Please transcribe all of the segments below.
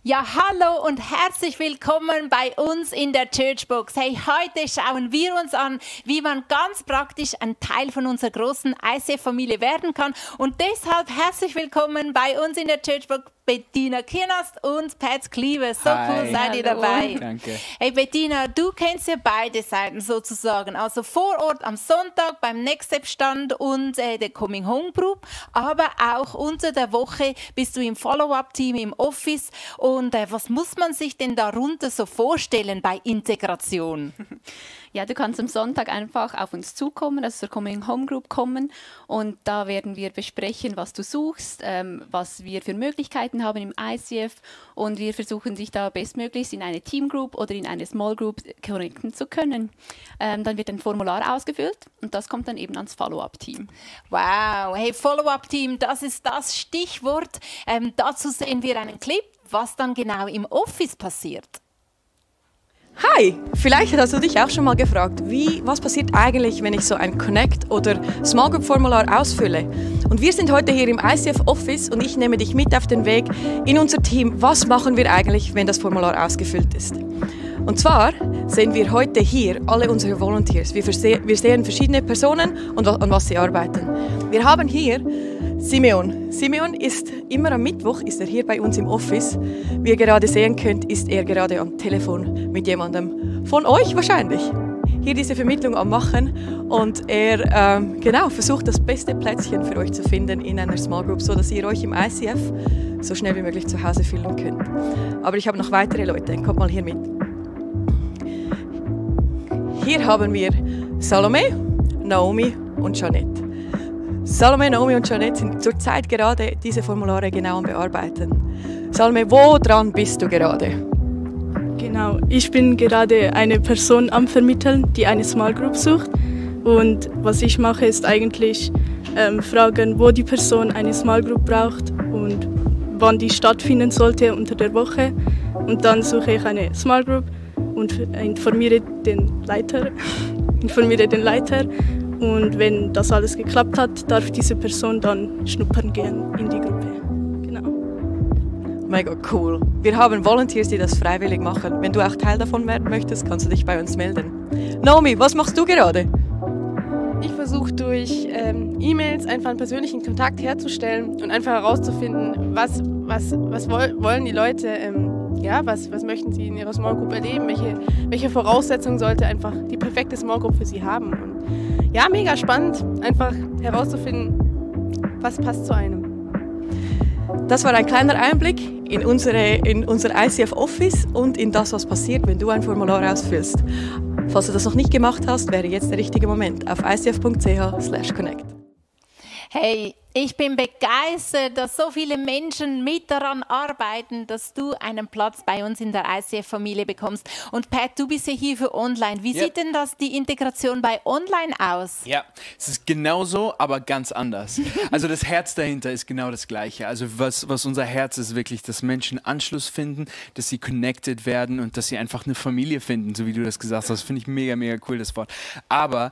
Ja, hallo und herzlich willkommen bei uns in der Churchbox. Hey, heute schauen wir uns an, wie man ganz praktisch ein Teil von unserer großen ICF-Familie werden kann. Und deshalb herzlich willkommen bei uns in der Churchbox Bettina Kienast und Pat Cleaver. So Hi. cool seid ihr dabei. Danke. Hey Bettina, du kennst ja beide Seiten sozusagen. Also vor Ort am Sonntag beim Next Step Stand und der Coming Home Group, aber auch unter der Woche bist du im Follow-up-Team im Office. Und was muss man sich denn darunter so vorstellen bei Integration? Ja, du kannst am Sonntag einfach auf uns zukommen, also zur Coming Home Group kommen, und da werden wir besprechen, was du suchst, was wir für Möglichkeiten haben im ICF, und wir versuchen dich da bestmöglichst in eine Team Group oder in eine Small Group connecten zu können. Dann wird ein Formular ausgefüllt und das kommt dann eben ans Follow-up-Team. Wow, hey, Follow-up-Team, das ist das Stichwort. Dazu sehen wir einen Clip, was dann genau im Office passiert. Hi! Vielleicht hast du dich auch schon mal gefragt, was passiert eigentlich, wenn ich so ein Connect- oder Small Group Formular ausfülle? Und wir sind heute hier im ICF Office und ich nehme dich mit auf den Weg in unser Team. Was machen wir eigentlich, wenn das Formular ausgefüllt ist? Und zwar sehen wir heute hier alle unsere Volunteers. Wir sehen verschiedene Personen und an was sie arbeiten. Wir haben hier Simeon. Simeon ist immer am Mittwoch ist er hier bei uns im Office. Wie ihr gerade sehen könnt, ist er gerade am Telefon mit jemandem von euch wahrscheinlich. Hier diese Vermittlung am machen und er versucht das beste Plätzchen für euch zu finden in einer Small Group, so dass ihr euch im ICF so schnell wie möglich zu Hause fühlen könnt. Aber ich habe noch weitere Leute, kommt mal hier mit. Hier haben wir Salome, Naomi und Jeanette. Salome, Naomi und Jeanette sind zurzeit gerade diese Formulare genau am Bearbeiten. Salome, wo dran bist du gerade? Genau, ich bin gerade eine Person am Vermitteln, die eine Small Group sucht. Und was ich mache, ist eigentlich fragen, wo die Person eine Small Group braucht und wann die stattfinden sollte unter der Woche. Und dann suche ich eine Small Group und informiere den Leiter. Und wenn das alles geklappt hat, darf diese Person dann schnuppern gehen in die Gruppe. Genau. Mega cool. Wir haben Volunteers, die das freiwillig machen. Wenn du auch Teil davon werden möchtest, kannst du dich bei uns melden. Naomi, was machst du gerade? Ich versuche durch E-Mails einfach einen persönlichen Kontakt herzustellen und einfach herauszufinden, was wollen die Leute, was möchten sie in ihrer Small Group erleben, welche Voraussetzungen sollte einfach die perfekte Small Group für sie haben. Und ja, mega spannend, einfach herauszufinden, was passt zu einem. Das war ein kleiner Einblick in unser ICF Office und in das, was passiert, wenn du ein Formular ausfüllst. Falls du das noch nicht gemacht hast, wäre jetzt der richtige Moment auf icf.ch/connect. Hey, ich bin begeistert, dass so viele Menschen mit daran arbeiten, dass du einen Platz bei uns in der ICF-Familie bekommst. Und Pat, du bist ja hier für Online. Wie sieht denn die Integration bei Online aus? Ja, es ist genauso, aber ganz anders. Also das Herz dahinter ist genau das Gleiche. Also was unser Herz ist wirklich, dass Menschen Anschluss finden, dass sie connected werden und dass sie einfach eine Familie finden, so wie du das gesagt hast. Finde ich mega, mega cool, das Wort. Aber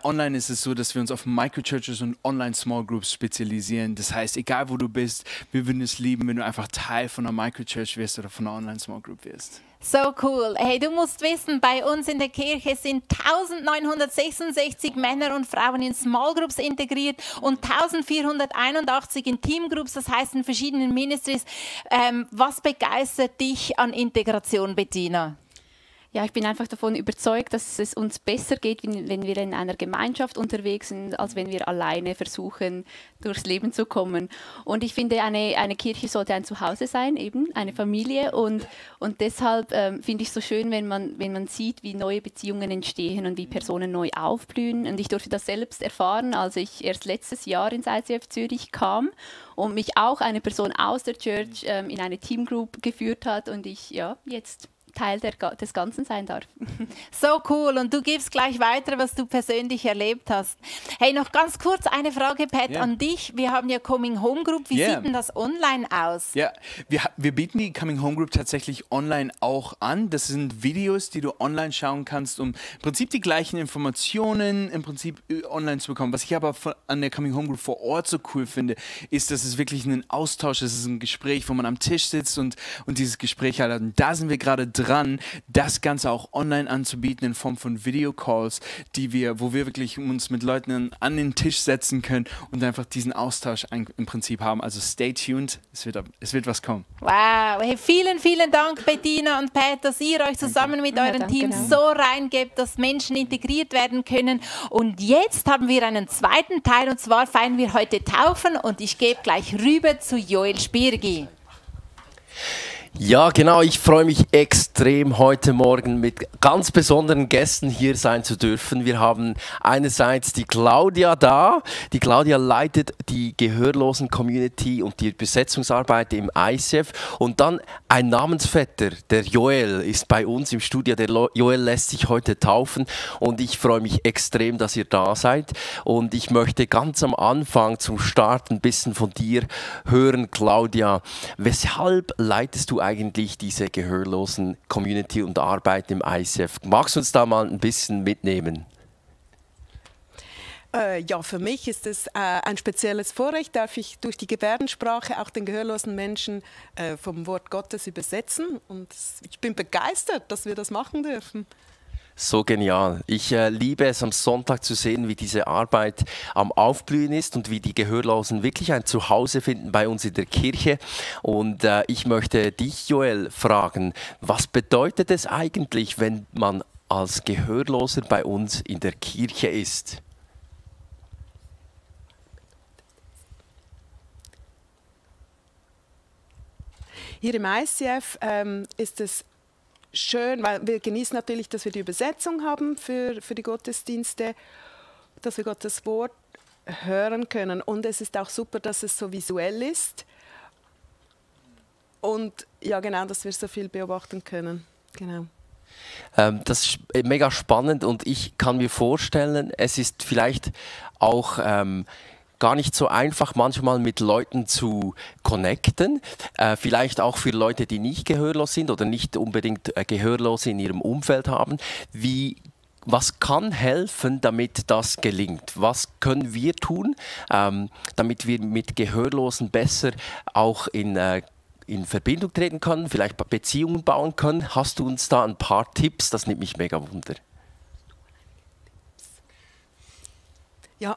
online ist es so, dass wir uns auf Microchurches und Online-Small Groups spezialisieren. Das heißt, egal wo du bist, wir würden es lieben, wenn du einfach Teil von einer Microchurch wirst oder von einer Online-Small Group wirst. So cool. Hey, du musst wissen, bei uns in der Kirche sind 1966 Männer und Frauen in Small Groups integriert und 1481 in Team Groups, das heißt in verschiedenen Ministries. Was begeistert dich an Integration, Bettina? Ja, ich bin einfach davon überzeugt, dass es uns besser geht, wenn wir in einer Gemeinschaft unterwegs sind, als wenn wir alleine versuchen, durchs Leben zu kommen. Und ich finde, eine Kirche sollte ein Zuhause sein, eben eine Familie. Und deshalb finde ich es so schön, wenn man sieht, wie neue Beziehungen entstehen und wie Personen neu aufblühen. Und ich durfte das selbst erfahren, als ich erst letztes Jahr ins ICF Zürich kam und mich auch eine Person aus der Church in eine Teamgroup geführt hat und ich jetzt Teil des Ganzen sein darf. So cool. Und du gibst gleich weiter, was du persönlich erlebt hast. Hey, noch ganz kurz eine Frage, Pat, an dich. Wir haben ja Coming Home Group. Wie sieht denn das online aus? Ja, wir bieten die Coming Home Group tatsächlich online auch an. Das sind Videos, die du online schauen kannst, um im Prinzip die gleichen Informationen im Prinzip online zu bekommen. Was ich aber an der Coming Home Group vor Ort so cool finde, ist, dass es wirklich ein Austausch ist. Es ist ein Gespräch, wo man am Tisch sitzt und dieses Gespräch hat. Und da sind wir gerade dran, das Ganze auch online anzubieten in Form von Videocalls, wo wir wirklich uns mit Leuten an den Tisch setzen können und einfach diesen Austausch im Prinzip haben. Also stay tuned, es wird was kommen. Wow, hey, vielen, vielen Dank, Bettina und Pat, dass ihr euch zusammen mit euren Teams so reingebt, dass Menschen integriert werden können. Und jetzt haben wir einen zweiten Teil, und zwar feiern wir heute Taufen, und ich gebe gleich rüber zu Joel Spirgi. Ja, genau. Ich freue mich extrem, heute Morgen mit ganz besonderen Gästen hier sein zu dürfen. Wir haben einerseits die Claudia da. Die Claudia leitet die Gehörlosen-Community und die Besetzungsarbeit im ICF. Und dann ein Namensvetter, der Joel, ist bei uns im Studio. Der Joel lässt sich heute taufen und ich freue mich extrem, dass ihr da seid. Und ich möchte ganz am Anfang zum Start ein bisschen von dir hören, Claudia. Weshalb leitest du eigentlich diese Gehörlosen-Community und Arbeit im ICF? Magst du uns da mal ein bisschen mitnehmen? Ja, für mich ist es ein spezielles Vorrecht, darf ich durch die Gebärdensprache auch den gehörlosen Menschen vom Wort Gottes übersetzen. Und ich bin begeistert, dass wir das machen dürfen. So genial. Ich liebe es, am Sonntag zu sehen, wie diese Arbeit am Aufblühen ist und wie die Gehörlosen wirklich ein Zuhause finden bei uns in der Kirche. Und ich möchte dich, Joel, fragen, was bedeutet es eigentlich, wenn man als Gehörloser bei uns in der Kirche ist? Hier im ICF ist es schön, weil wir genießen natürlich, dass wir die Übersetzung haben für die Gottesdienste, dass wir Gottes Wort hören können. Und es ist auch super, dass es so visuell ist. Und ja, genau, dass wir so viel beobachten können. Genau. Das ist mega spannend und ich kann mir vorstellen, es ist vielleicht auch gar nicht so einfach, manchmal mit Leuten zu connecten. Vielleicht auch für Leute, die nicht gehörlos sind oder nicht unbedingt Gehörlose in ihrem Umfeld haben. Was kann helfen, damit das gelingt? Was können wir tun, damit wir mit Gehörlosen besser auch in Verbindung treten können, vielleicht Beziehungen bauen können? Hast du uns da ein paar Tipps? Das nimmt mich mega wunder. Ja,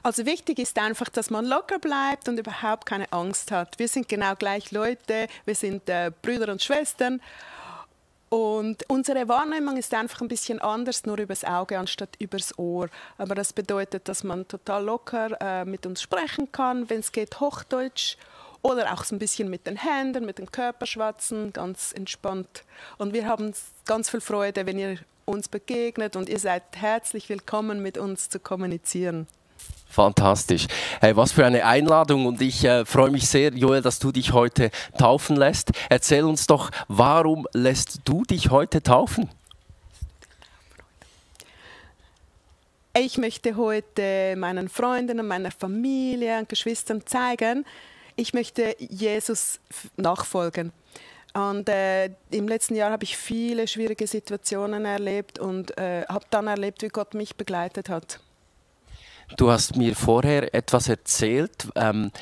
also wichtig ist einfach, dass man locker bleibt und überhaupt keine Angst hat. Wir sind genau gleich Leute, wir sind Brüder und Schwestern und unsere Wahrnehmung ist einfach ein bisschen anders, nur übers Auge anstatt übers Ohr. Aber das bedeutet, dass man total locker mit uns sprechen kann, wenn es geht, Hochdeutsch oder auch so ein bisschen mit den Händen, mit dem Körper schwatzen, ganz entspannt. Und wir haben ganz viel Freude, wenn ihr uns begegnet und ihr seid herzlich willkommen, mit uns zu kommunizieren. Fantastisch. Hey, was für eine Einladung und ich freue mich sehr, Joel, dass du dich heute taufen lässt. Erzähl uns doch, warum lässt du dich heute taufen? Ich möchte heute meinen Freunden und meiner Familie und Geschwistern zeigen, ich möchte Jesus nachfolgen. Und im letzten Jahr habe ich viele schwierige Situationen erlebt und habe dann erlebt, wie Gott mich begleitet hat. Du hast mir vorher etwas erzählt.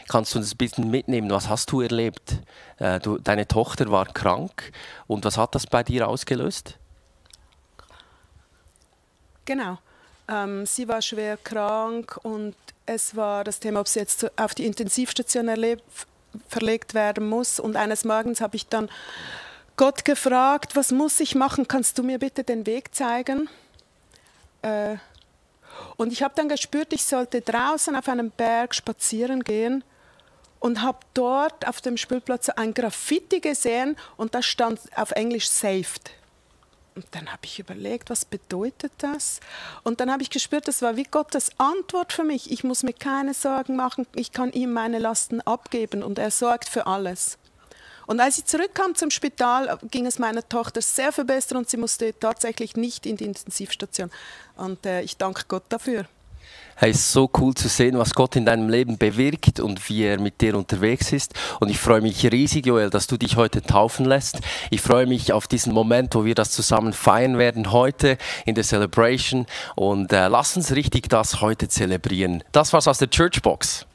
Kannst du uns ein bisschen mitnehmen? Was hast du erlebt? Deine Tochter war krank. Und was hat das bei dir ausgelöst? Genau. Sie war schwer krank und es war das Thema, ob sie jetzt auf die Intensivstation verlegt werden muss. Und eines Morgens habe ich dann Gott gefragt, was muss ich machen? Kannst du mir bitte den Weg zeigen? Und ich habe dann gespürt, ich sollte draußen auf einem Berg spazieren gehen und habe dort auf dem Spielplatz ein Graffiti gesehen und da stand auf Englisch «Saved». Und dann habe ich überlegt, was bedeutet das? Und dann habe ich gespürt, das war wie Gottes Antwort für mich. Ich muss mir keine Sorgen machen, ich kann ihm meine Lasten abgeben und er sorgt für alles. Und als ich zurückkam zum Spital, ging es meiner Tochter sehr viel besser und sie musste tatsächlich nicht in die Intensivstation. Und ich danke Gott dafür. Hey, es ist so cool zu sehen, was Gott in deinem Leben bewirkt und wie er mit dir unterwegs ist. Und ich freue mich riesig, Joel, dass du dich heute taufen lässt. Ich freue mich auf diesen Moment, wo wir das zusammen feiern werden, heute in der Celebration. Und lass uns richtig das heute zelebrieren. Das war's aus der Churchbox.